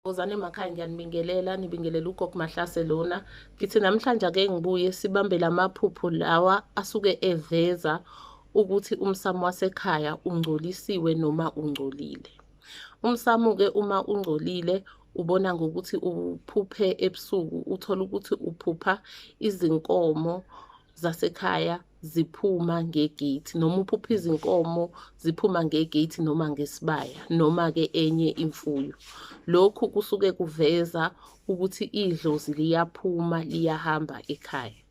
Wozani emakhaya ngiyanibingelela, nibingelela uGogo Mahlase lona. Ngithi namhlanje ake ngibuye sibambe lamaphupho lawa asuke eveza ukuthi umsamo wasekhaya ungcolisiwe noma ungcolile. Umsamo-ke uma ungcolile ubona ngokuthi uphuphe ebusuku uthole ukuthi uphupha izinkomo zasekhaya ziphuma nge-gate noma uphupha izinkomo ziphuma nge-gate noma ngesibaya noma-ke enye imfuyo. Lokhu kusuke kuveza ukuthi idlozi liyaphuma liyahamba ekhaya.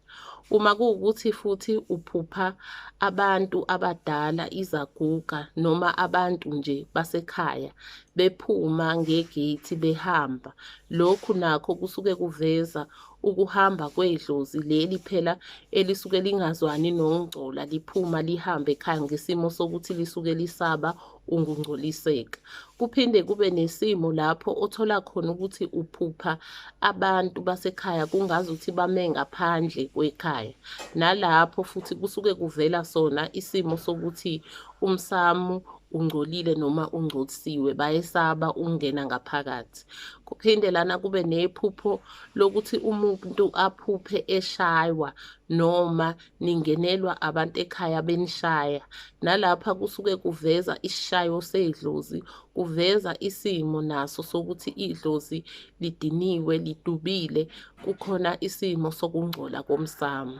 Uma kuwukuthi futhi uphupha abantu abadala izaguga noma abantu nje basekhaya bephuma nge-gate behamba, lokhu nakho kusuke kuveza ukuhamba kwedlozi leli phela elisuke lingazwani nokungcola liphuma lihambe ekhaya ngesimo sokuthi lisuke lisaba ukungcoliseka. Kuphinde kube nesimo lapho othola khona ukuthi uphupha abantu basekhaya kungazuthi bame ngaphandle kwekhaya. Nalapho futhi kusuke kuvela sona isimo sokuthi umsamu ungcolile noma ungcolisiwe bayesaba ukungena ngaphakathi. Kuphinde lana kube nephupho lokuthi umuntu aphuphe eshaywa noma ningenelwa abantu ekhaya benishaya. Nalapha kusuke kuveza isishayo sedlozi, kuveza isimo naso sokuthi idlozi lidiniwe, lidubile, kukhona isimo sokungcola komsamo.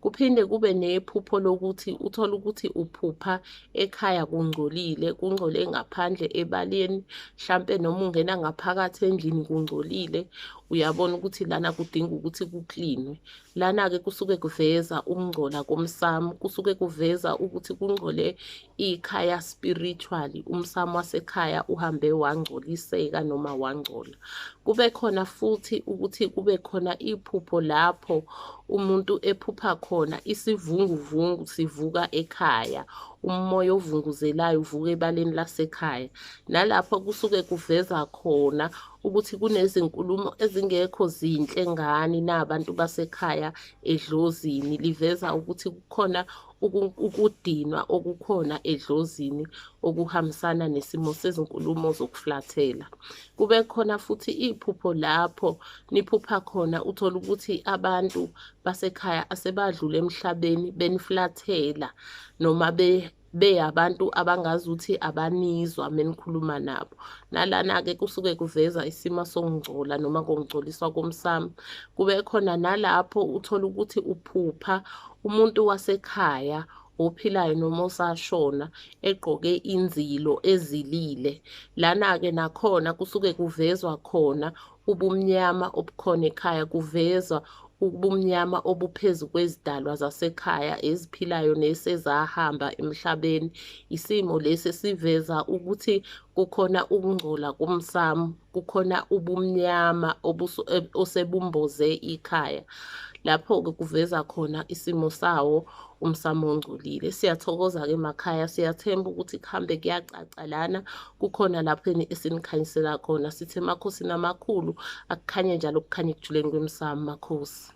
Kuphinde kube nephupho lokuthi uthole ukuthi uphupha ekhaya kungcolile, kungcole ngaphandle ebaleni, hlampe noma ungena ngaphakathi endlini kungcolile, uyabona ukuthi lana kudinga ukuthi kuklinwe. Lana-ke kusuke kuveza ukungcola komsamo, kusuke kuveza ukuthi kungcole ikhaya spiritually, umsamo wasekhaya uhambe wangcoliseka noma wangcola. Kube khona futhi ukuthi kube khona iphupho lapho umuntu ephupha khona isivunguvungu sivuka ekhaya, umoya ovunguzelayo uvuka ebaleni lasekhaya. Nalapho kusuke kuveza khona ukuthi kunezinkulumo ezingekho zinhle ngani nabantu basekhaya edlozini, liveza ukuthi kukhona ukudinwa okukhona edlozini okuhambisana nesimo sezinkulumo zokuflathela. Kube khona futhi iphupho lapho niphupha khona uthole ukuthi abantu basekhaya asebadlula emhlabeni beniflathela noma beyabantu abangazuthi abanizwa menikhuluma nabo. Nalana-ke kusuke kuveza isimo sokungcola noma kokungcoliswa komsamo. Kube khona nalapho uthole ukuthi uphupha umuntu wasekhaya ophilayo noma osashona egqoke inzilo ezilile. Lana-ke nakhona kusuke kuvezwa khona ubumnyama obukhona ekhaya, kuvezwa ubumnyama obuphezu kwezidalwa zasekhaya eziphilayo nesezahamba emhlabeni. Isimo lesi esiveza ukuthi kukhona ukungcola komsamo, kukhona ubumnyama osebumboze ikhaya. Lapho-ke kuveza khona isimo sawo umsamo ongcolile. Siyathokoza-ke emakhaya, siyathemba ukuthi kuhambe kuyacaca lana, kukhona lapho esinikhanyisela khona. Sithi emakhosini amakhulu akukhanye njalo kukhanye ekujuleni kwemsamo makhosi.